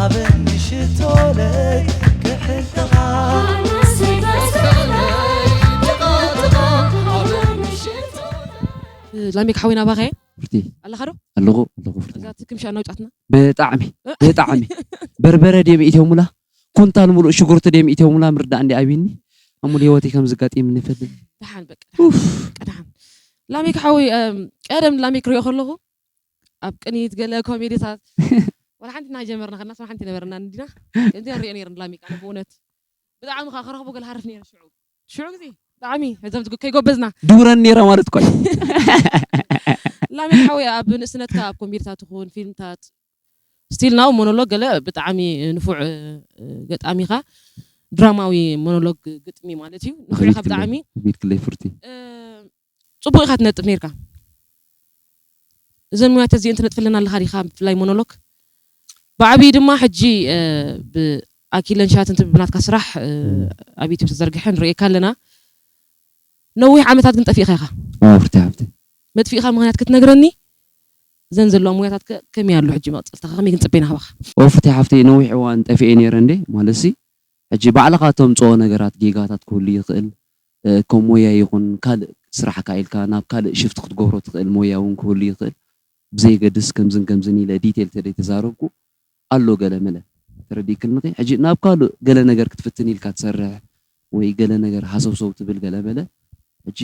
ኣብ ምሽቶለይ ክሕልተኻ ላሜክ ሓወይና ባኻየ ፍርቲ ኣለኻ ዶ? ኣለኹ ኣለኹ ፍርቲ እዛ እቲ ክምሻ እናውጫትና ብጣዕሚ ብጣዕሚ በርበረ ድዮም ኢትዮሙላ ኩንታል ሙሉእ ሽጉርቲ ድዮም ኢትዮሙላ ምርዳእ እንዲ ኣብኒ ኣሙል ህይወተይ ከም ዝጋጢም ንፈልጥ ደሓን በቃ ኡፍ ደሓን ላሜክ ሓወይ እም፣ ቀደም ላሜክ ክሪኦ ከለኹ ኣብ ቅኒት ገለ ኮሜዲታት ወላ ሓንቲ እናጀመርና ከድናስ ሓንቲ ነበርና እንዲና ከምዚ ንሪኦ ነይርና ላሜክ ኣነ ብእውነት ብጣዕሚ ከዓ ክረኽቦ ገለ ሃርፍ ነይረ ሽዑ ሽዑ ግዜ ብጣዕሚ እዞም ዝግ- ከይጎበዝና ድውረን ነይረ ማለት እኮ እዩ። ላሜክ ሓወይ ኣብ ንእስነትካ ኣብ ኮሜዲታት ይኹን ፊልምታት ስቲል ናው ሞኖሎግ ገለ ብጣዕሚ ንፉዕ እ፣ ገጣሚኻ ድራማዊ ሞኖሎግ ግጥሚ ማለት እዩ ንፉዕ ኢኻ ብጣዕሚ ኣኽቢድክለይ ፍርቲ እ፣ ፅቡቅ ኢኻ ትነጥፍ ነርካ እዘን ሙያት እዚአን ትነጥፍልና ኣለኻ ዲኻ ብፍላይ ሞኖሎግ ብዓብዪ ድማ ሕጂ እ፣ ብኣኪለን ሻትን ትብል ብናትካ ስራሕ እ፣ ኣብ ዩቱብ ተዘርግሐ ንርእየካ ኣለና ነዊሕ ዓመታት ግን ጠፊእኻ ኢኻ ዋው ፍርቲ ሃብቲ መጥፊእኻ ምኽንያት ክትነግረኒ እዘን ዘለዋ ሙያታት ከ- ከመይ ኣሎ ሕጂ መቕፀልታ ከመይ ክንፅበ ኢና ካባኻ ኦ ፍርቲ ሃብቲ ነዊሕ እዋን ጠፊኤ ነይረ እንዴ ማለት ሲ ሕጂ ባዕልኻ ተምፅኦ ነገራት ጌጋታት ክህሉ ይኽእል እ፣ ከም ሞያ ይኹን ካልእ ስራሕካ ኢልካ ናብ ካልእ ሽፍት ክትገብሮ ትኽእል ሞያ እውን ክህሉ ይኽእል ብዘየገድስ ከምዝን ከምዝን ኢለ ዲቴል ተደይ ተዛረብኩ ኣሎ ገለ መለ ተረዲእክልንኺ ሕጂ ናብ ካልእ ገለ ነገር ክትፍትን ኢልካ ትሰርሕ ወይ ገለ ነገር ሃሰውሰው ትብል ገለ መለ ሕጂ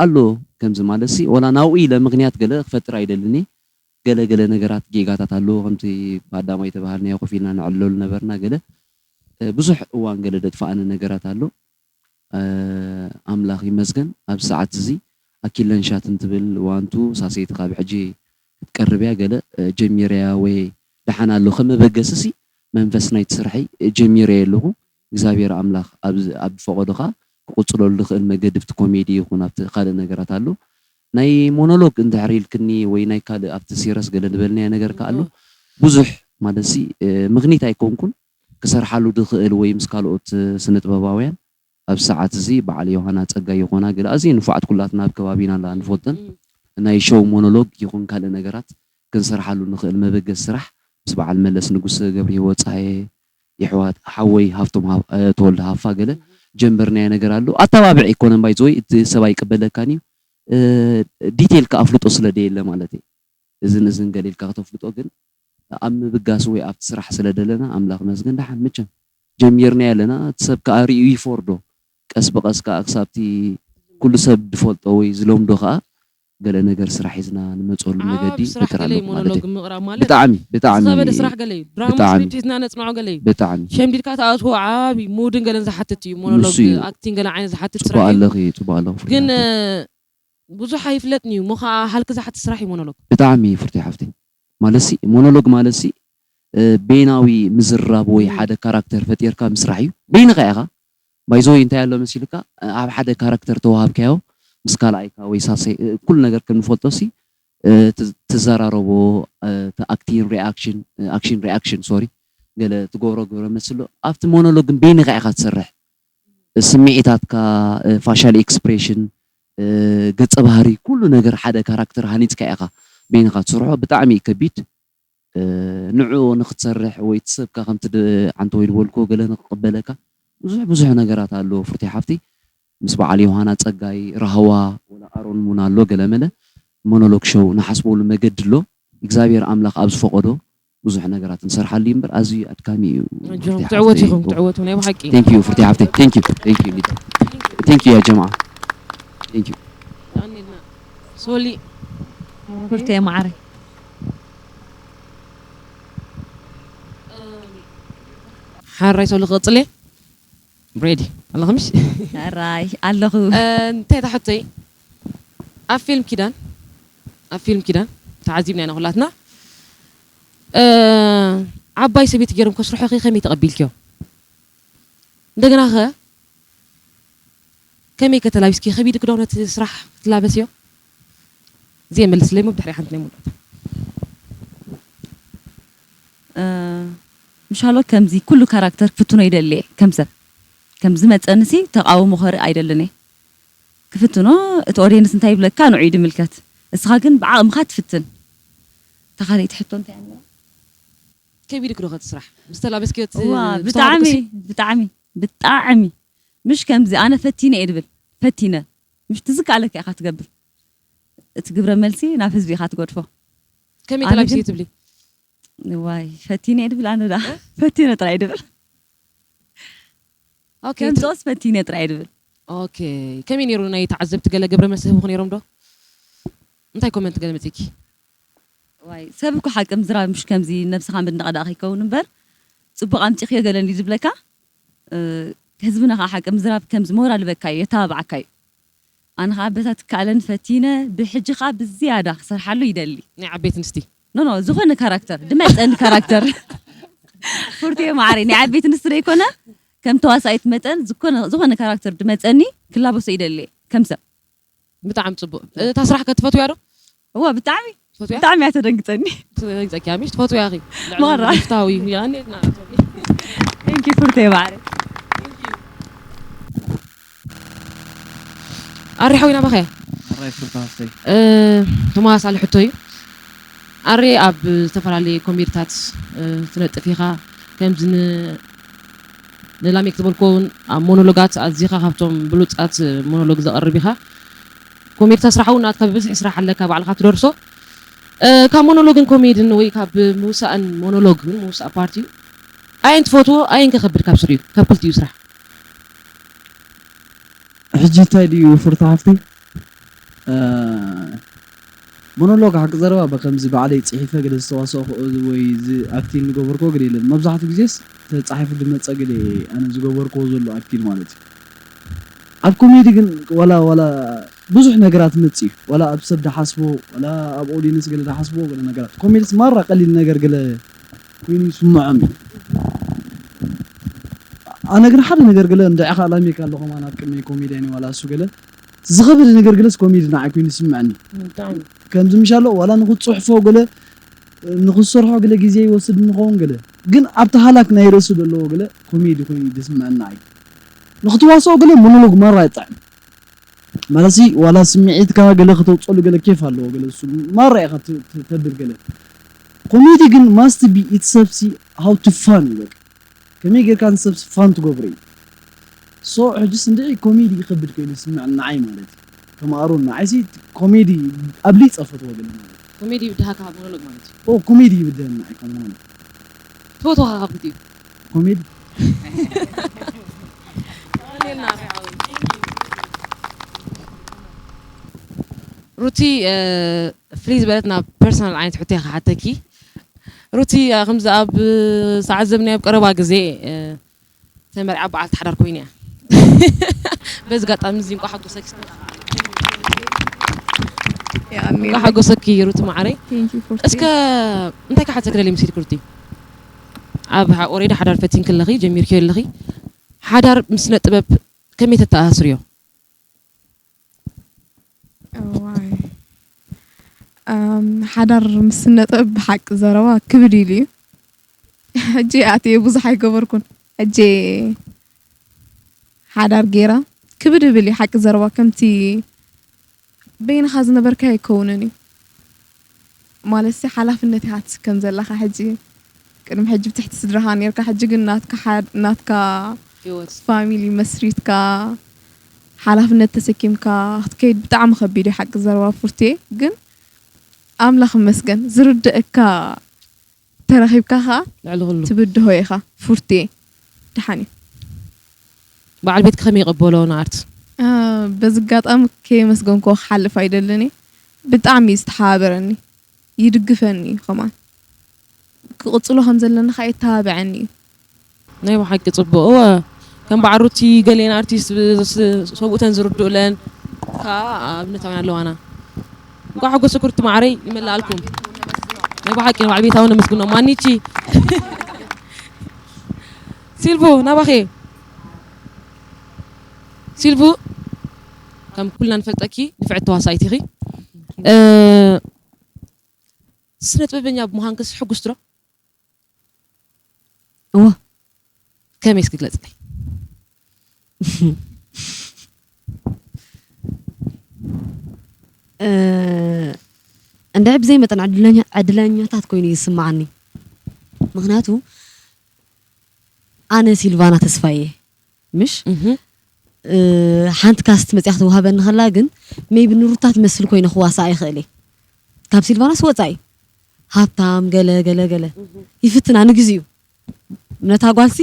ኣሎ ከምዚ ማለት ሲ ወላ ናብኡ ኢለ ምክንያት ገለ ክፈጥር ኣይደልን እየ ገለ ገለ ነገራት ጌጋታት ኣለዎ ከምቲ ብኣዳማይ ተባሃልናዮ ኮፍ ኢልና ንዕለሉ ነበርና ገለ እ፣ ብዙሕ እዋን ገለ ደጥፋኣኒ ነገራት ኣሎ ኣምላኽ ይመስገን ኣብዚ ሰዓት እዚ ኣኪለን ሻትን ትብል ዋንቱ ሳሰይቲ ካብ ሕጂ ክትቀርብ እያ ገለ ጀሚረያ ወይ ደሓን ኣሎ ከም መበገሲ ሲ መንፈስ ናይቲ ስርሐይ ጀሚረየ ኣለኹ እግዚኣብሔር ኣምላኽ ኣብ ዝፈቐዶ ከዓ ክቕፅለሉ ዝኽእል መገዲ ብቲ ኮሜዲ ይኹን ኣብቲ ካልእ ነገራት ኣሎ ናይ ሞኖሎግ እንድሕር ኢልክኒ ወይ ናይ ካልእ ኣብቲ ሲረስ ገለ ዝበልናዮ ነገር ከዓ ኣሎ ብዙሕ ማለት ሲ ምኽኒት ኣይኮንኩን ክሰርሓሉ ዝኽእል ወይ ምስ ካልኦት ስነ ጥበባውያን ኣብዚ ሰዓት እዚ በዓል ዮሃና ጸጋይ ይኾና ገለ ኣዝየን ንፉዓት ኩላትና ኣብ ከባቢና ኣለዋ ንፈልጠን ናይ ሾው ሞኖሎግ ይኹን ካልእ ነገራት ክንሰርሓሉ ንኽእል መበገሲ ስራሕ ምስ በዓል መለስ ንጉሰ ገብረሂወት ጸሃየ የሕዋት ሓወይ ሃፍቶም ተወልደ ሃፋ ገለ ጀምበርናዮ ነገር ኣሎ ኣተባብዕ ኣይኮነን ባይዘወይ እቲ ሰብ ኣይቅበለካን እዩ ዲቴል ከኣፍልጦ ስለ ደየለ ማለት እዩ እዝን እዝን ገለ ኢልካ ከተፍልጦ ግን ኣብ ምብጋስ ወይ ኣብቲ ስራሕ ስለ ደለና ኣምላኽ መስገን ደሓን መቸም ጀሚርና ኣለና እቲ ሰብ ከዓ ርእዩ ይፈርዶ ቀስ ብቐስ ከዓ ክሳብቲ ኩሉ ሰብ ዝፈልጦ ወይ ዝለምዶ ከዓ ገለ ነገር ስራሕ ሒዝና ንመፀሉ መገዲ ስራሕ ፈጥር ገለ ኣለኩ ማለት ሞኖሎግ እዩ ምቕራብ ማለት ብጣዕሚ ብጣዕሚ ዝኸበደ ስራሕ ገለ እዩ ድራማ ብጣዕሚ። ስክሪፕት ሒዝና ነፅንዖ ገለ እዩ ብጣዕሚ ሸምዲድካ ተኣትዎ ዓብዪ ሙድን ገለን ዝሓትት እዩ ሞኖሎግ ንሱ እዩ። ኣክቲንግ ገለ ዓይነት ዝሓትት ፅቡቅ ስራሕ እዩ ኣለኺ ፅቡቅ ኣለኹ ግን ፍርያት። ብዙሕ ኣይፍለጥን እዩ እሞ ከዓ ሃልኪ ዝሓትት ስራሕ እዩ ሞኖሎግ ብጣዕሚ ፍርቲ ሓፍቲ ማለትሲ ሞኖሎግ ማለትሲ እ፣ ቤናዊ ምዝራብ ወይ ሓደ ካራክተር ፈጢርካ ምስራሕ እዩ በይንኻ ኢኻ ባይዞይ እንታይ ኣሎ መሲልካ እ፣ ኣብ ሓደ ካራክተር ተዋሃብካዮ ምስ ካልኣይካ ወይ ሳሰይ እ፣ ኩሉ ነገር ከም ንፈልጦ ሲ እ፣ ት- ትዘራረቦ እ፣ እቲ ኣክቲን ሪኣክሽን ኣክሽን ሪኣክሽን ሶሪ ገለ ትገብሮ ግብረ መስሎ ኣብቲ ሞኖሎግ ግን በይንኻ ኢኻ ትሰርሕ ስምዒታትካ ፋሻል ኤክስፕሬሽን ገፀ ባህሪ ኩሉ ነገር ሓደ ካራክተር ሃኒፅካ ኢኻ በይንኻ ትሰርሖ ብጣዕሚ እዩ ከቢድ ንዕኡ ንክትሰርሕ ወይ እቲ ሰብካ ከምቲ ዓንተ ወይ ዝበልክዎ ገለ ንክቅበለካ ብዙሕ ብዙሕ ነገራት ኣለዎ ፍርቲ ሓፍቲ ምስ በዓል ዮሃና ፀጋይ ራህዋ ወላ ኣሮን ሙና ኣሎ ገለ መለ ሞኖሎግ ሾው ንሓስበሉ መገዲ ኣሎ እግዚኣብሔር ኣምላኽ ኣብ ዝፈቀዶ ብዙሕ ነገራት ንሰርሓሉ እዩ እምበር ኣዝዩ ኣድካሚ እዩ ኣጆኹም ትዕወት ኢኹም ትዕወቱ ናይ ብሓቂ Thank you ፍርቲ ሓፍተይ thank you thank you ሊዳ thank you ያ ጀማዓ thank you ሶሊ ፍርቲ ማዓረይ ሓራይ ሶሊ ክቕፅል እየ ሬዲ ኣለኹ ምሽ ራይ ኣለኹ እንታይ ታሕተይ ኣብ ፊልም ኪዳን ኣብ ፊልም ኪዳን ተዓዚብና ኢና ኩላትና ዓባይ ሰበይቲ ገይሮም ከስርሖ ከ ከመይ ተቐቢልክዮ እንደገና ከ ከመይ ከተላቢስኪ ከቢድክ ዶ ነቲ ስራሕ ክትላበስዮ እዚኣ መልስለይ ሞ ብድሕሪ ሓንቲ ናይ ሙሉእ ምሻሎ ከምዚ ኩሉ ካራክተር ክፍትኖ ይደልየ ከም ሰብ ከምዚ መፀንሲ ተቃውሞ ከርኢ ኣይደልን እየ ክፍትኖ እቲ ኦድየንስ እንታይ ይብለካ ንዑ ይድምልከት እስኻ ግን ብዓቕምኻ ትፍትን ተኻሊእቲ ሕቶ እንታይ ኣለዋ ከቢድክ ዶ ከቲ ስራሕ? ምስ ተላበስክዮ ት-፣ እዋ ዝተዋሃበኪ ብጣዕሚ ስራሕ? ብጣዕሚ ብጣዕሚ። ምሽ ከምዚ ኣነ ፈቲነ እየ ድብል። ፈቲነ። ምሽ ትዝካለካ ኢኻ ትገብር። እቲ ግብረ መልሲ ናብ ህዝቢ ኢኻ ትገድፎ። ከመይ ኣነ ተላቢስዮ ግን ትብሊ? ዋይ ፈቲነ እየ ድብል ኣነ ደኣ። ፈቲነ ጥራይ ድብል። ኦኬ፣ ከምፅኦስ ፈቲነ ጥራይ ድብል። ኦኬ፣ ከመይ ነይሩ ናይ ተዓዘብቲ ገለ ግብረ መልሲ ህብኹ ነይሮም ዶ? እንታይ ኮመንት ገለ መፂኪ? ዋይ ሰብ እኮ ሓቂ ምዝራብ ምሽ ከምዚ ነብስኻ ምድንቓቕ ደኣ ከይከውን እምበር፣ ጽቡቕ ኣምጺእክዮ ገለ እንድዩ ዝብለካ። እ፣ ህዝብና ኸኣ ሓቂ ምዝራብ ከምዚ ሞራል ይበካ እዩ፣ የተባብዓካ እዩ። ኣነ ኸኣ በታ ትከኣለኒ ፈቲነ፣ ብሕጂ ኸኣ ብዝያዳ ክሰርሓሉ ይደሊ። ናይ ዓበይቲ ኣንስቲ? ኖ፣ ኖ፣ ዝኾነ ካራክተር፣ ድመጸኒ ካራክተር። ፉርቴ ማዕረይ፣ ናይ ዓበይቲ ኣንስቲ ደይኮነ፣ ከም ተዋሳኢት መጠን፣ ዝኾነ፣ ዝኾነ ካራክተር ድመጸኒ፣ ክላበሶ ይደሊ እየ፣ ከም ሰብ። ብጣዕሚ ጽቡቅ። እታ ስራሕ ከ ትፈትውያ ዶ? እወ ብጣዕሚ። ትፈትውያ? ብጣዕሚ እያ ተደንግጸኒ። ትደንግጸኪ እያ፣ ምሽ ትፈትውያ ኢኺ። ልዕሊ ማራ። ምፍታው እዩ። ያኔ እና Thank you ፍርቴ ባዕሪ። ኣሪ ሓዊና ባኸያ? ኣራይ ፍርታ ሃፍተይ። እ፣ ተመሳሳሊ ሕቶ እዩ። ኣሪ ኣብ ዝተፈላለየ ኮሜዲታት፣ እ፣ ትነጥፍ ኢኻ። ከምዚ ን-፣ ንላሜክ ዝበልኮ እውን ኣብ ሞኖሎጋት ኣዚኻ ካብቶም ብሉጻት ሞኖሎግ ዘቕርብ ኢኻ። ኮሜዲ ተስራሕ እውን ናትካ ብብዝሒ ስራሕ ኣለካ፣ ባዕልኻ ትደርሶ። እ፣ ካብ ሞኖሎግን ኮሜድን ወይ ካብ ምውሳእን ሞኖሎግ እውን ምውሳእ ፓርቲ እዩ። ኣየን ትፈትዎ፣ ኣየን ከ ከብድ ካብ ስሪኡ፣ ካብ ክልቲኡ ስራሕ? ሕጂ እንታይ ድዩ ፍርታ ሃፍተይ? እ፣ ሞኖሎግ ሓቂ ዘረባ ብከምዚ ባዕለይ ጽሒፈ ገለ ዝተዋሰእኩ ወይ ዝ-፣ ኣክቲንግ ዝገበርኩዎ ገለ የለን። መብዛሕትኡ ግዜስ ተጻሒፉ ዝመጸ ገለ ኣነ ዝገበርኩዎ ዘሎ ኣክቲንግ ማለት እዩ። ኣብ ኮሜዲ ግን ዋላ፣ ዋላ ብዙሕ ነገራት ይመጽእ እዩ። ዋላ ኣብ ሰብ ድሓስቦ፣ ዋላ ኣብ ኦዲየንስ ገለ ድሓስቦ ገለ ነገራት። ኮሜዲስ ማራ ቀሊል ነገር ገለ ኮይኑ ይስምዖም እዩ። ኣነ ግን ሓደ ነገር ገለ እንድዒ ከኣ ላሜካ ኣሎ ከማን ኣብ ቅድመይ ኮሜድያን እዩ ዋላ እሱ ገለ። ዝኸበደ ነገር ገለስ ኮሜዲ ንዓይ ኮይኑ ይስምዐኒ። ብጣዕሚ። ከምዚ ምሽ ኣሎ ዋላ ንኽትጽሕፎ ገለ፣ ንኽትሰርሖ ገለ ግዜ ይወስድ ንኸውን ገለ። ግን ኣብቲ ሃላክ ናይ ርእሲ ዘለዎ ገለ ኮሜዲ ኮይኑ እዩ ዝስምዐኒ ንዓይ። ንኽትዋስኦ ገለ ሞኖሎግ ማራ ይጥዕም። ማለትሲ ዋላ ስምዒትካ ገለ ክተውፀሉ ገለ ኬፍ ኣለዎ ገለ እሱ ማራ ኢኻ ት-፣ ት-፣ ተብል ገለ። ኮሜዲ ግን ማስት ቢ ኢት ሰብሲ ሃው ቱ ፋን እዩ በቃ። ከመይ ጌርካ ንሰብሲ ፋን ትገብሮ እዩ። ሶ ሕጅስ እንድዒ ኮሜዲ ይኸብድ ኮይኑ ይስምዐኒ ንዓይ ማለት እዩ። ከም ኣሮን ንዓይሲ ኮሜዲ ኣብሊፀ ፈትዎ ገለ ማለት እዩ። ኮሜዲ ይብድሃካ ካብ ሞኖሎግ ማለት እዩ። ኦ ኮሜዲ ይብድሀኒ ንዓይ ካብ ሞኖሎግ። ትፈትዎ ካብ ክልቲኡ? ኮሜዲ። ሩቲ፣ እ፣ ፍልይ ዝበለት ናብ ፐርሰናል ዓይነት ሕቶ እየ ክሓተኪ። ሩቲ፣ እ፣ ከምዚ ኣብ ዝተዓዘብናዮ ኣብ ቀረባ ግዜ፣ እ፣ ተመርዓ በዓልቲ ሓዳር ኮይነ እያ። በዚ ኣጋጣሚ እዚ እንቋዕ ሓጎሰኪ። እንቋዕ ሓጎሰኪ ሩቲ ማዓረይ። Thank you ፉርቲ። እስከ እንታይ ክሓተኪ ደልየ መሲልኪ ሩቲ? ኣብ ሓ-፣ ኦሬዲ ሓዳር ፈቲንኪ ኣለኺ፣ ጀሚርክዮ ኣለኺ። ሓዳር ምስ ስነ ጥበብ ከመይ ተተኣሳስርዮ? እዋይ። ኣም፣ ሓዳር ምስ ስነ ጥበብ ብሓቂ ዘረባ ክብድ ኢሉ እዩ። ሕጂ ኣትየ ብዙሕ ኣይገበርኩን። ሕጂ ሓዳር ጌራ ክብድ ይብል እዩ ሓቂ ዘረባ። ከምቲ በይንኻ ዝነበርካዮ ኣይከውንን እዩ። ማለትሲ ሓላፍነት ኢኻ ትስከም ዘለኻ ሕጂ። ቅድሚ ሕጂ ብትሕቲ ስድራኻ ኔርካ፣ ሕጂ ግን ናትካ ሓድ-፣ ናትካ ህይወት። ፋሚሊ መስሪትካ፣ ሓላፍነት ተሰኪምካ ክትከይድ ብጣዕሚ ከቢድ እዩ ሓቂ ዘረባ ፉርቴ። ግን ኣምላኽ ይመስገን ዝርድእካ ተረኺብካ ኸኣ ልዕሊ ኩሉ። ትብድሆ ኢኻ ፉርቴ። ደሓን እዩ። በዓል ቤትኪ ከመይ ይቕበሎ ንኣርት? እ፣ በዚ ኣጋጣሚ ከየመስገንክዎ ክሓልፍ ኣይደልን እየ። ብጣዕሚ እዩ ዝተሓባበረኒ፣ ይድግፈኒ እዩ ከማን። ክቕጽሎ ከም ዘለኒ ኸኣ የተባብዐኒ እዩ። ናይ ብሓቂ ጽቡቕ። እወ፣ ከም በዓል ሩቲ ገሌን ኣርቲስት ብ-፣ ስ-፣ ሰብኡተን ዝርድኡለን ከኣ ኣብነታውያን ኣለዋና። እንኳዕ ሓጎሰ ኩርቲ ማዕረይ ይመልኣልኩም። ናይ ብሓቂ ንበዓል ቤታውን ነመስግኖም። ማኒቺ። ሲልቡ፣ ናባኺ። ሲልቡ፣ ከም ኩልና ንፈልጠኪ ንፍዕቲ ተዋሳኢት ኢኺ። እ፣ ስነ ጥበበኛ ብምዃንክስ ሕጉስቲ ዶ? እወ። ከመይ እስኪ ግለጽለይ? እ፣ እንድዒ ብዘይ መጠን ዕድለኛ-፣ ዕድለኛታት ኮይኑ እዩ ዝስምዓኒ። ምኽንያቱ ኣነ ሲልቫና ተስፋየ ምሽ ሓንቲ ካስት መጽያ ክትወሃበኒ ከላ ግን ሜቢ ንሩታ ትመስል ኮይነ ክዋሳእ ይኽእል እየ። ካብ ሲልቫናስ ወጻኢ ሃብታም ገለ ገለ ገለ ይፍትና ንግዚኡ ነታ ጓልሲ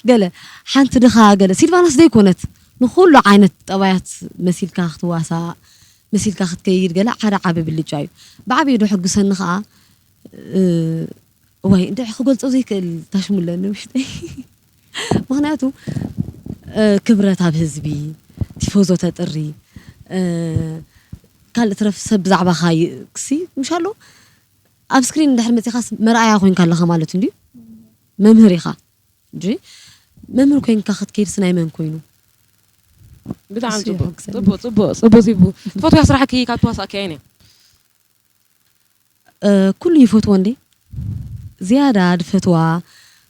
ገለ ሓንቲ ድኻ ገለ ሲልቫናስ ዘይኮነት ንኹሉ ዓይነት ጠባያት መሲልካ ክትዋሳእ መሲልካ ክትከይድ ገለ ሓደ ዓቢ ብልጫ እዩ። ብዓብዩ ዶ ሕጉሰኒ ከኣ እዋይ እንድዒ ክገልጾ ዘይክእል ታሽሙለኒ ውሽጠይ። ምኽንያቱ ክብረት ኣብ ህዝቢ ቲፎዞ ተጥሪ ካልእ ትረፍ ሰብ ብዛዕባኻ ክሲ ምሽ ኣሎ ኣብ ስክሪን እንድሕር መፂኻስ መርኣያ ኮይንካ ኣለኻ ማለት እንድዩ መምህር ኢኻ እንጂ መምህር ኮይንካ ክትከይድስ ናይ መን ኮይኑ ብጣዕሚ እሱ ጽቡቅ ይሕግዘኒ። ጽቡቅ ጽቡቅ ጽቡቅ ሲቡ ትፈትዋ ስራሕኪ ካብ ተዋሳእኪ ኣየን እያ ኩሉ ይፈትዎ እንዴ ዝያዳ ድፈትዋ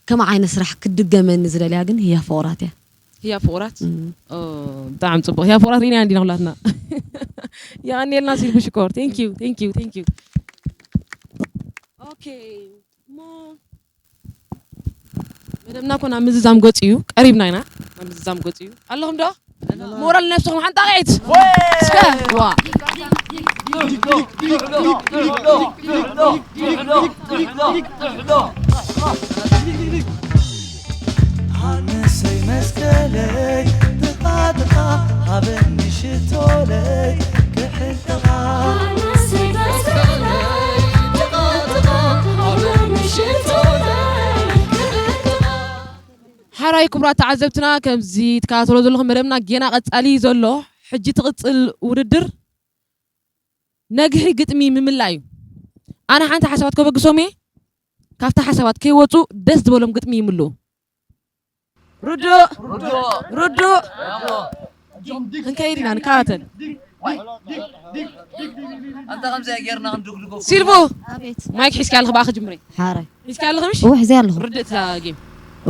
ከም ዓይነት ስራሕ ክትድገመኒ ዝደልያ ግን ህያ ፍቑራት እያ ህያ ፍቑራት ብጣዕሚ ፅቡቅ ህያ ፍቑራት ሪኢና እንዲና ኩላትና የቀኒልና ሲልጉ ሽኮር thank you thank you thank you okay እሞ መደብና ኮ ናብ ምዝዛም ገፁ እዩ ቀሪብና ኢና ናብ ምዝዛም ገፁ እዩ ኣለኹም ዶ ሞራል ነብስኹም ሓንጣቂት እስከ ዋ ሃንሰይ መስቀለይ ጥቓ ጥቓ ሃበኒ ሽቶለይ ክሕልኻ ሓራይ ክቡራት ተዓዘብትና ከምዚ ትከታተሎ ዘለኹም መደብና ጌና ቀጻሊ እዩ ዘሎ ሕጂ ትቕጽል ውድድር ነግሒ ግጥሚ ምምላ እዩ ኣነ ሓንቲ ሓሳባት ከበግሶም እየ ካብቲ ሓሳባት ከይወፁ ደስ ዝበሎም ግጥሚ ይምልኡ ርዱእ ርዱእ ክንከይድ ኢና ንከታተል ኣንታ ከምዚኣ ጌርና ክንድግድጎ ሲልቮ ኣቤት ማይክ ሒዝካ ኣለኺ ብኣኺ ጅምሪ ሓራይ ሒዝካ ኣለኺ ምሽ እወ ሕዘያ ኣለኹ ርድእ እታ ጌም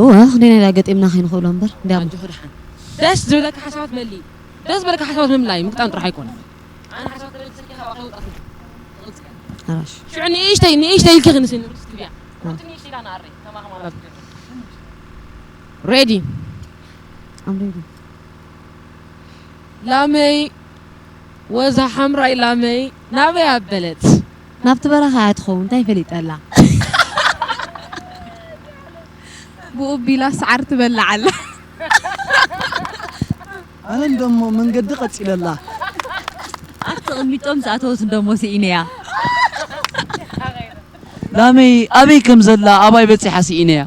እወ ክንደይ ናይ ገጢምና ከይንኽእሎ እምበር እንዲያ ኣጆኺ ደሓን ደስ ዝብለካ ሓሳባት መሊ ደስ ዝበለካ ሓሳባት ምምላይ ምግጣም ጥራሕ ኣይኮነ ኣነ ሓሳባት ተበግሰኪ ካብ ኣኺ ውጣ ሓራሽ ሽዑ ንእሽተይ ንእሽተይ ኢልኪ ክንስኒ ርድስ ትብያ ሩቲ ንእሽተይ ኢላ ንኣረይ ከማኺ ማለት ሬዲ I'm ready ላመይ ወዛ ሓምራይ ላመይ ናበይ ኣበለት ናብቲ በረኻ እያ ትኸውን እንታይ ፈሊጠላ ብኡ ቢላ ሰዓር ትበልዕ ኣላ ኣነ እንደሞ መንገዲ ቀጺለላ ኣቲ ቅሚጦም ዝኣተወት እንደሞ ስኢነያ ላመይ ኣበይ ከም ዘላ ኣባይ በጺሓ ስኢነያ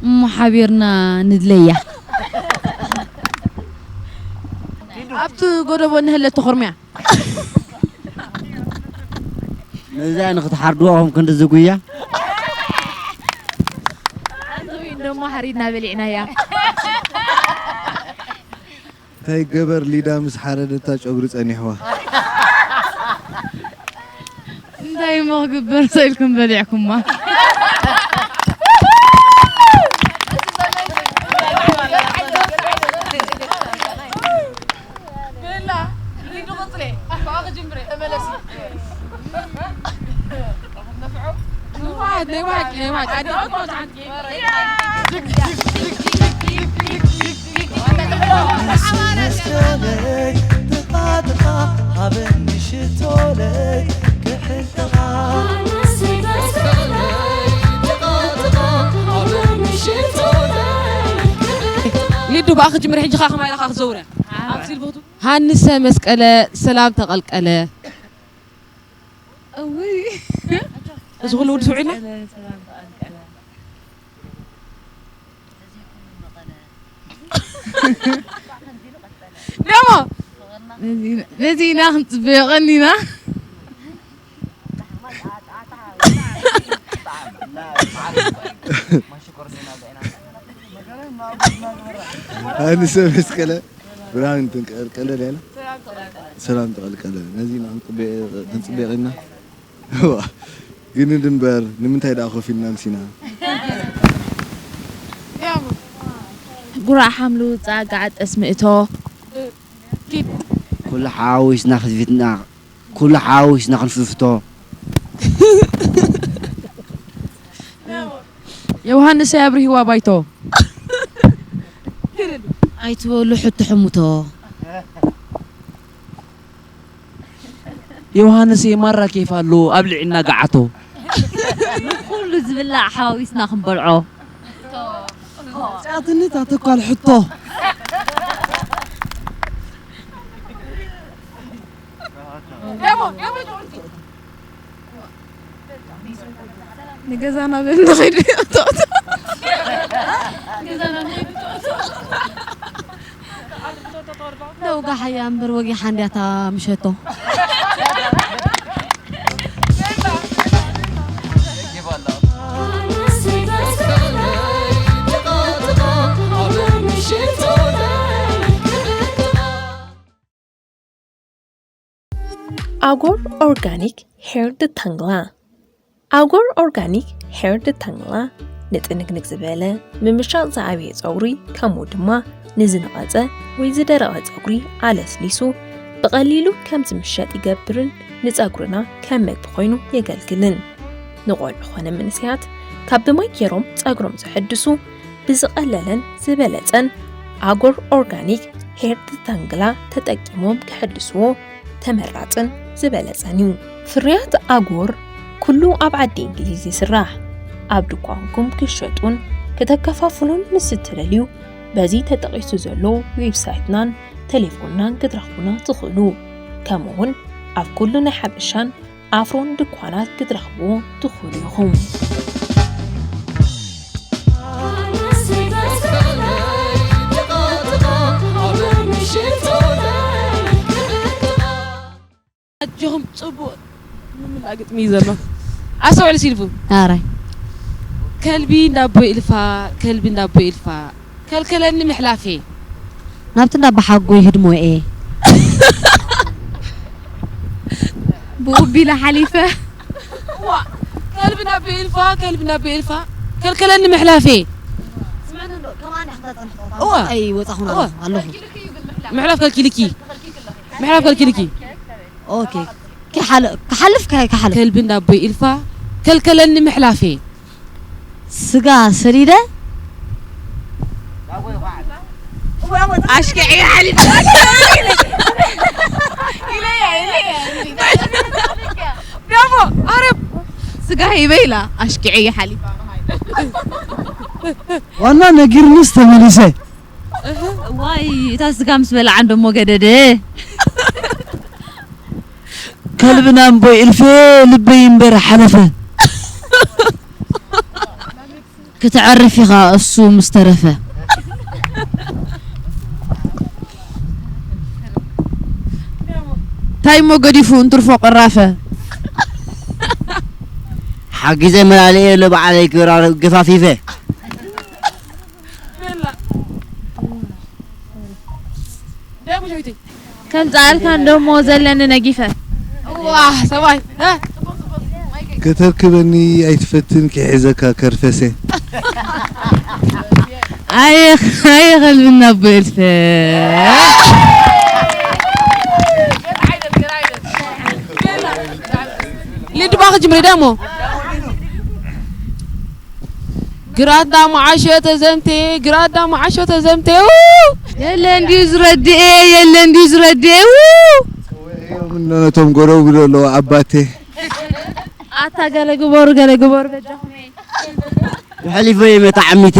እሞ ሓቢርና ንድለያ ኣብቲ ጎደቦ እንህለት ተኾርምያ ነዛ ንክትሓርድዋ ኹም ክንዲ ዝጉያ ኣዘዊ እንደሞ ሓሪድና በሊዕናያ እንታይ ገበር ሊዳ ምስ ሓረደታ ጨጉሪ ጸኒሕዋ እንታይ እሞ ክግበር ሰኢልኩም በሊዕኩማ ሊዱ ብኣኺ ጅምሪ ሕጂ ኻ ከማይ ኢኻ ክዘውረ ኣብ ሲልቦቱ ሃንሰ መስቀለ ሰላም ተቐልቀለ እውይ እዚ ኩሉ ውድ ስውዒልና ደሞ ነዚ ኢና ክንፅበዮ ቀኒና ሃንሰ መስቀለ ብርሃን ትንቀልቀለ ሌላ ሰላም ተቐልቀለ ነዚ ክንፅበዮ ቀኒና ግን ድንበር ንምንታይ ደኣ ኮፍ ኢልና ኣምሲና ጉራዕ ሓምሉ ጻጋዕ ጠስሚ እቶ ኩሉ ሓዊስና ክትፊትና ኩሉ ሓዊስና ክንፍፍቶ ዮሃንስ ኣብርሂዋ ባይቶ። ኣይትበሉ ሕቶ ሕሙቶ። ዮሃንስ የማራ ኬፍ ኣሎ ኣብልዕና ገዓቶ። ኩሉ ዝብላዕ ሓዋዊስና ክንበልዖ። ጫትኒ ታተኳል ሕቶ። ንገዛና በል ንኸይድ። ደው ጋሓያ እምበር ወጊሓ እንድያ እታ ምሸቶ። ኣጎር ኦርጋኒክ ሄር ድታንግላ። ኣጎር ኦርጋኒክ ሄር ድታንግላ ንጥንቅንቅ ዝበለ፣ ምምሻቕ ዝኣብየ ጸጉሪ፣ ከምኡ ድማ ንዝነቐጸ ወይ ዝደረቐ ጸጉሪ ኣለስሊሱ ብቐሊሉ ከም ዝምሸጥ ይገብርን ንጸጉርና ከም መግቢ ኮይኑ የገልግልን። ንቖልዑ ኾነ መንእሰያት ካብ ብማይ ገይሮም ጸጉሮም ዘሐድሱ ብዝቐለለን ዝበለጸን ኣጎር ኦርጋኒክ ሄር ድታንግላ ተጠቂሞም ክሕድስዎ ተመራጽን ዝበለጸን እዩ። ፍርያት ኣጎር ኩሉ ኣብ ዓዲ እንግሊዝ ይስራሕ። ኣብ ድኳንኩም ክሸጡን ከተከፋፍሉን ምስ እትደልዩ በዚ ተጠቒሱ ዘሎ ዌብሳይትናን ቴሌፎንናን ክትረኽቡና ትኽእሉ። ከምኡውን ኣብ ኩሉ ናይ ሓበሻን ኣፍሮን ድኳናት ክትረኽብዎ ትኽእሉ ኢኹም። ኣጆኹም ጽቡቕ ምምላእ ግጥሚ እዩ ዘሎ። ኣስተውዕል ሲልፉ። ኣራይ። ከልቢ እንዳቦይ ኢልፋ፣ ከልቢ እንዳቦይ ኢልፋ፣ ከልከለኒ ምሕላፌ። ናብቲ እንዳባሓጎይ ህድሞኤ። ብኡ ቢላ ሓሊፈ። እዋ፣ ከልቢ እንዳቦይ ኢልፋ፣ ከልቢ እንዳቦይ ኢልፋ፣ ከልከለኒ ምሕላፌ። ስምዕኒ እንዶ፣ ከማን ኢኻ ተጸንሖ? እዋ። ኣይ፣ ወጻኹና እዋ። ኣለኹ። ምሕላፍ ከልኪልኪ። ምሕላፍ ከልኪልኪ። ኦኬ። ክሓል-፣ ክሓልፍ ከ-፣ ክሓልፍ። ከልቢ እንዳቦይ ኢልፋ፣ ከልከለኒ ምሕላፌ። ስጋ ሰሊደ ኣሽኪዐ ሓሊፈ። ብራቮ፣ ኣረ ስጋ ሂበ ኢላ ኣሽኪዐ ሓሊፈ። ዋና ነጊርንስ ተመሊሰ። ዋይ፣ እታ ስጋ ምስ በልዓ እንደሞ ገደደ። ከልብና እምቦይ እልፌ ልበይ እምበር ሓለፈ። ክትዐርፍ ኢኻ እሱ ምስ ተረፈ። እንታይ እሞ ገዲፉ እንትርፎ ቅራፈ። ሓጊዘ መላልኤ ኣሎ በዓለይ ክብራ ገፋፊፈ። ከም ጻልካ እንደሞ ዘለኒ ነጊፈ። ዋህ፣ ሰብኣይ፣ እ? ከተርክበኒ ኣይትፈትን ክሕዘካ ከርፈሰ። ኣየ፣ ኣየ ከልብና ኣቦ ኤልፈ። ልድባ ክጅምር ደሞ። ግራት ዳሙዓሾ ተዘምቴ፣ ግራት ዳሙዓሾ ተዘምቴ፣ ው! የለ እንዲዩ ዝረድኤ፣ የለ እንዲዩ ዝረድኤ፣ ው! እዮም እነቶም ጎረው ብሎ ኣለዉ ኣባቴ። ኣታ ገለ ግበሩ፣ ገለ ግበሩ በጃኹም። ብሕሊፎ እየ መታዓሚተ።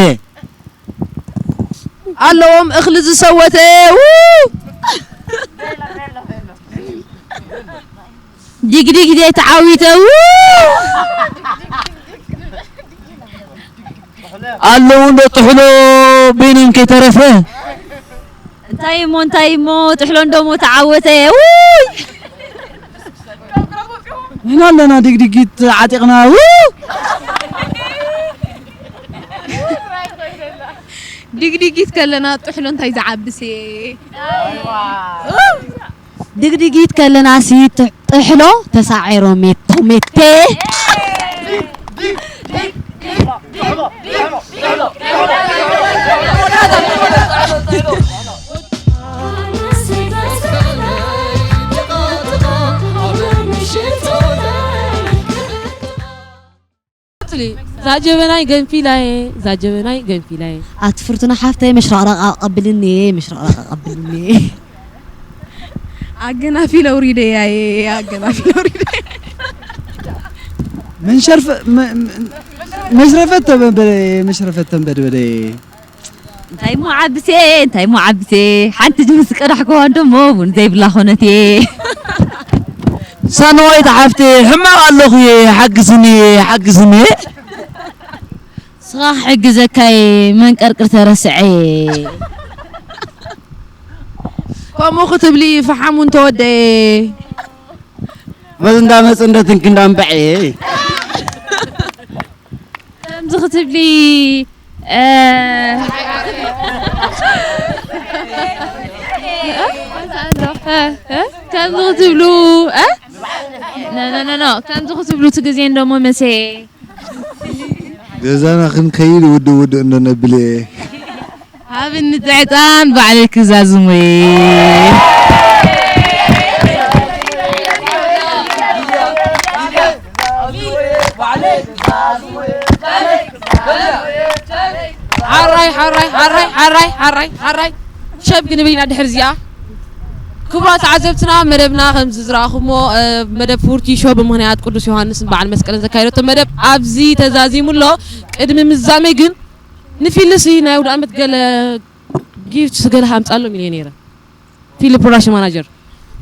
ኣለዎም እኽሊ ዝሰወተ፣ ው! ዲግዲግ ዘይተዓዊተ፣ ው! ኣለዉ እንዶ ጥሕሎ በይኖም ከይተረፈ። እንታይ እሞ፣ እንታይ እሞ፣ ጥሕሎ እንዶ ሞ ተዓወተ፣ ውይ! ንሕና ኣለና ዲግዲጊት ዓጢቕና፣ ው! ዲግዲጊት ከለና ጥሕሎ እንታይ ዝዓብስ እየ? ድግድጊት ከለና ሲ ጥ-፣ ጥሕሎ ተሳዒሮ ሜቶ ሜቴ። ዛጀበናይ ገንፊላየ፣ ዛጀበናይ ገንፊላየ። ኣቲ ፍርቱና ሓፍተይ፣ መሽረቕረቕ ኣቐብልኒ፣ መሽረቕረቕ ኣቐብልኒ። ኣገናፊለ ኣውሪደያ እየ፣ ኣገናፊለ ኣውሪደያ። من شرف م- م- مشرفة تنبدبدي، مشرفة تنبدبدي. እንታይ እሞ ዓብሴ፣ እንታይ እሞ ዓብሴ፣ ሓንቲ ጅምስ ቀዳሕኩዋ እንደሞ ቡን ዘይብላ ኮነት እየ። ሳንዋይት ሓፍቴ፣ ሕማቕ ኣለኹ እየ፣ ሓግዝኒ፣ ሓግዝኒ። ስኻ ክሕግዘካ እየ፣ መንቀርቅር ተረስዐ እየ። ከምኡ ክትብሊ ፈሓም እውን ተወደአ። በዚ እንዳመፅ እንደትንክ እንዳንበዐ እየ። ከምዚ ክትብሊ፣ እ፣ እ፣ እ፣ ከምዚ ክትብሉ፣ እ? ኖ፣ ኖ፣ ኖ፣ ኖ። ከምዚ ክትብሉ እቲ ግዜ እንደሞ መሰ። ገዛና ክንከይድ ውድእ ውድእ እንዶ ነብል እየ። ሃብኒ ትዕጣን ባዕለይ ክዛዝም እየ። ሓራይ፣ ሓራይ፣ ሓራይ፣ ሓራይ፣ ሓራይ፣ ሓራይ። ሸብ ክንብል ኢና ድሕሪ እዚኣ። ክቡራት ተዓዘብትና፣ መደብና ከምዚ ዝረኣኹሞ፣ እ፣ መደብ ፍውርቲ ሾው ብምኽንያት ቅዱስ ዮሃንስን በዓል መስቀልን ዘካየደቶ መደብ ኣብዚ ተዛዚሙ ኣሎ። ቅድሚ ምዛመይ ግን ንፊልሲ ናይ ኣውደ ዓመት ገለ ጊፍት ገለ ሃምጻሎም ኢለ ነይረ። ፊሊ ፕሮዳክሽን ማናጀር።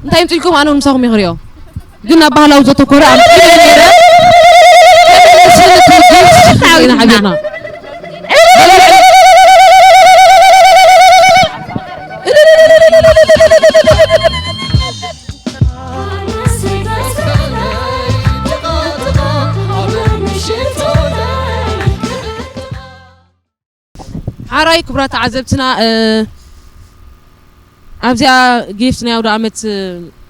እንታይ ይምጽልኩም? ኣነ እውን ምሳኹም እየ ክሪኦ። ግን ኣብ ባህላዊ ዘተኮረ ኣብ ፊልም ነይረ። ስልክ ጊፍት ኢና ሓቢርና። ሓራይ ክቡራት ተዓዘብትና፣ እ፣ ኣብዚኣ ጊፍት ናይ ኣውደ ዓመት፣ እ፣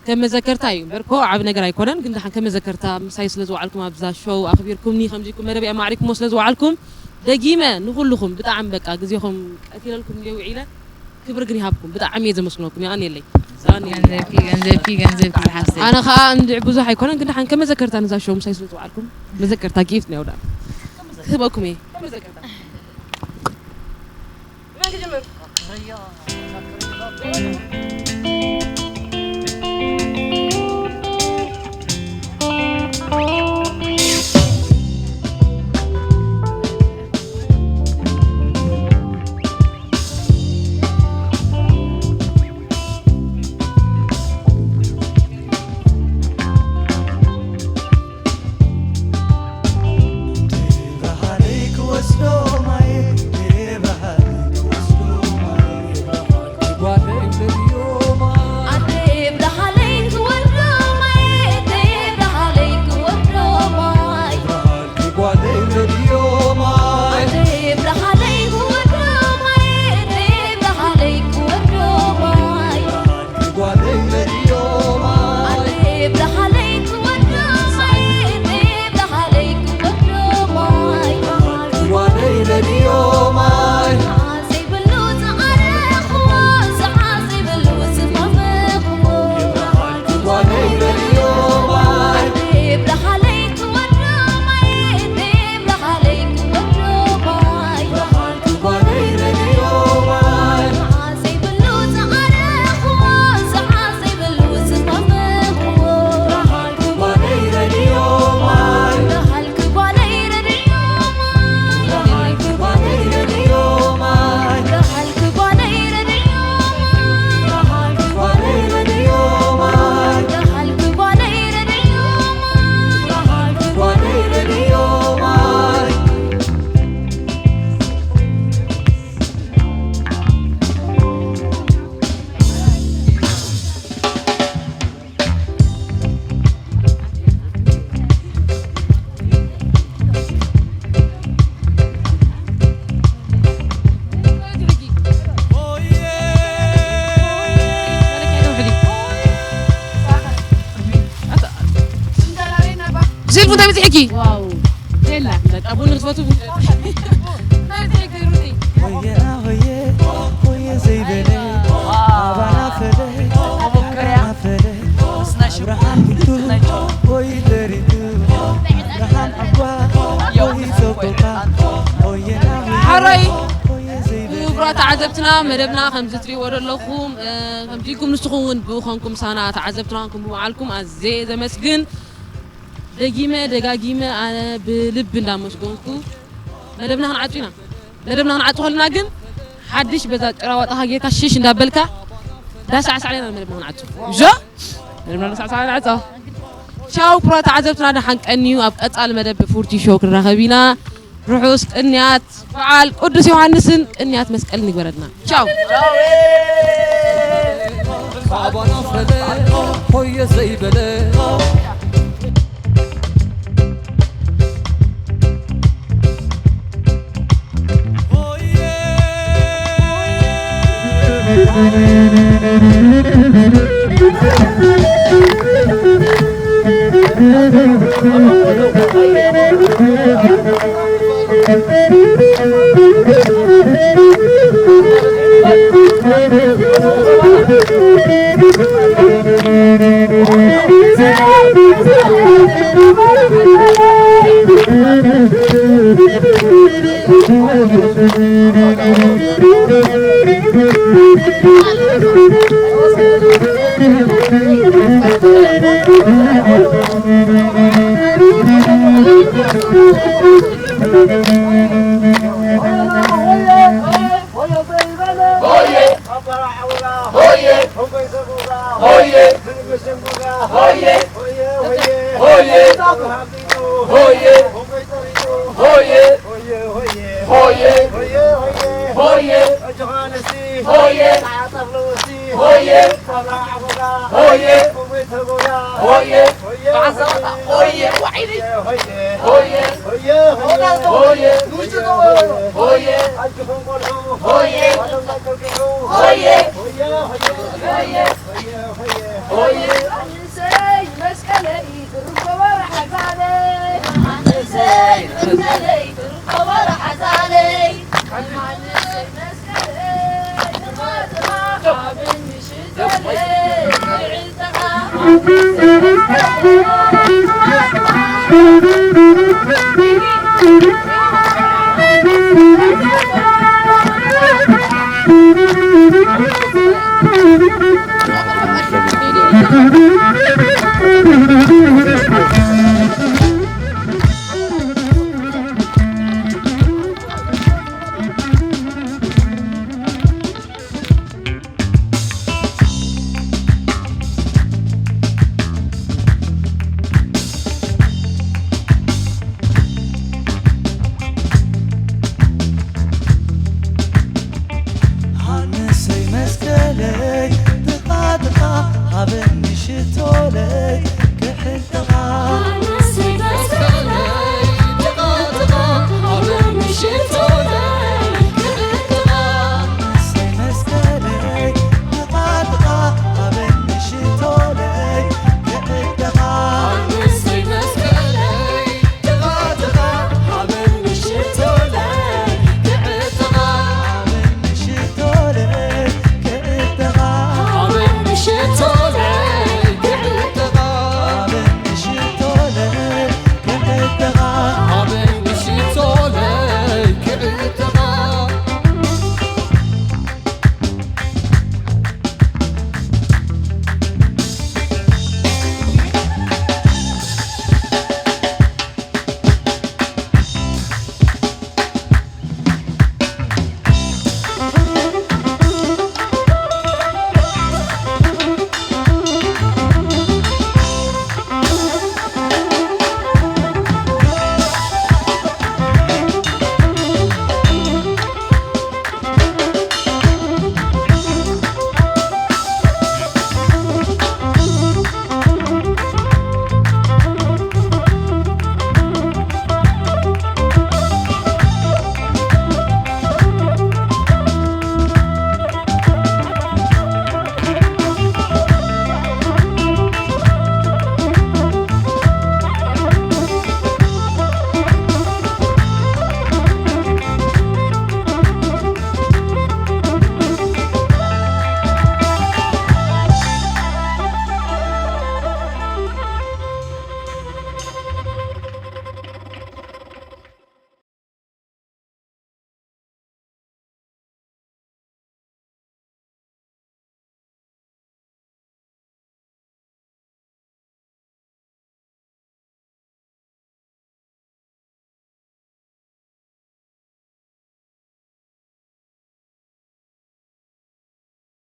ከም መዘከርታ እዩ እምበር እኮ ዓቢ ነገር ኣይኮነን። ግን ደሓን ከም መዘከርታ ምሳይ ስለ ዝወዓልኩም ኣብዛ ሾው ኣኽቢርኩምኒ፣ ከምዚ ኢልኩም መደብ ኣማዕሪኩሞ ስለ ዝወዓልኩም ደጊመ ንኹልኹም ብጣዕሚ በቃ ግዜኹም ቀቲለልኩም እንድየ ውዒለ ክብሪ ግን ይሃብኩም። ብጣዕሚ እየ ዘመስግነኩም። የቐንየለይ። የቐንየለይ። ገንዘብኪ፣ ገንዘብኪ፣ ገንዘብኪ ዝሓፍተይ። ኣነ ኸኣ እንድዒ ብዙሕ ኣይኮነን፣ ግን ደሓን ከም መዘከርታ ነዛ ሾው ምሳይ ስለ ዝወዓልኩም መዘከርታ ጊፍት ናይ ኣውደ ዓመት ክህበኩም እየ። ከም መዘከርታ። መን ክጅምር? ሴልፉ እንታይ በፂሕኪ? ዋው። ቴላ። በቃ ቡን ክትፈቱ ቡን። እንታይ በፂሕኪ ሩቲ? ሆየ ሆየ ሆየ ዘይበለ ኣባና ፈለ መሞከርያ። ኣባና ፈለ ምስናይ ሽኮር፣ ምስናይ ጨው። ሆይ ደሪቱ ኣብርሃም ዓጓ ሆይ ሰቆጣ ተዓዘብትና፣ መደብና ከምዚ ትሪእዎ ዘለኹም፣ እ፣ ከምዚ ኢልኩም ንስኹም እውን ብኡ ኮንኩም ሳና ተዓዘብትና ኮንኩም ብምዓልኩም ኣዝየ ዘመስግን። ደጊመ ደጋጊመ ኣነ ብልቢ እንዳመስገንኩ መደብና ክንዓጹ ኢና። መደብና ክንዓጹ ከለና ግን ሓድሽ በዛ ጭራዋጣኻ ጌርካ ሽሽ እንዳበልካ ዳሳዕሳዕ ኢና መደብና ክንዓጹ። ዞ መደብና ዳሳዕሳዕ ንዓጾ። ቻው ክቡራት ተዓዘብትና፣ ደሓን ቀንዩ። ኣብ ቀጻሊ መደብ ብፉርቲ ሾው ክንራኸብ ኢና። ርሑስ ቅንያት በዓል ቅዱስ ዮሃንስን ቅንያት መስቀልን ይግበረልና። ቻው። ባባና ፈለ ሆየ ዘይበለ